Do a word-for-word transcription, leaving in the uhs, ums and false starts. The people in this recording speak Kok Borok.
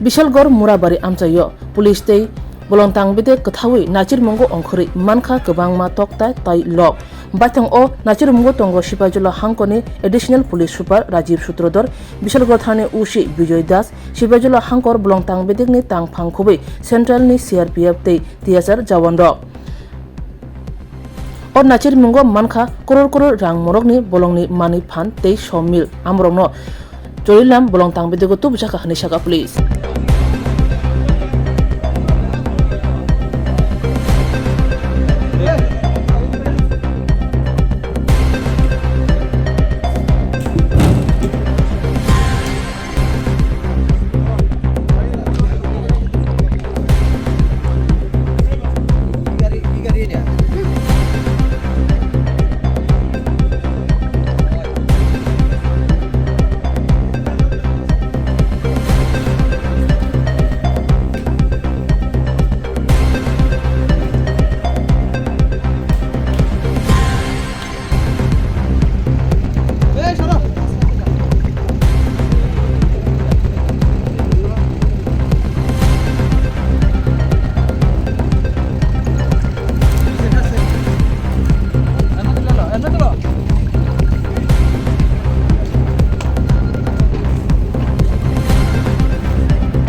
Bishalgarh Murabari amchaio police tei bolong tangbedek kwthawi nachirmungo ongkhorwi mankha kwbangma tokta tai lok. Baithang o nachirmungo tongo Sipaijola hangkorni Additional Police Super Rajiv Sutradhar, Bishalgarh thanani O C Bijoy Das, Sipaijola hangkor bolong tangbedekni tangphang khubui Central ni C R P F tei T S R jawan rok. O nachirmungo mankha koror koror rang morokni bolongni manwi phan tei sawmill, amorokno cholilam bolong tangbedego tubujaka hwnwi saka police.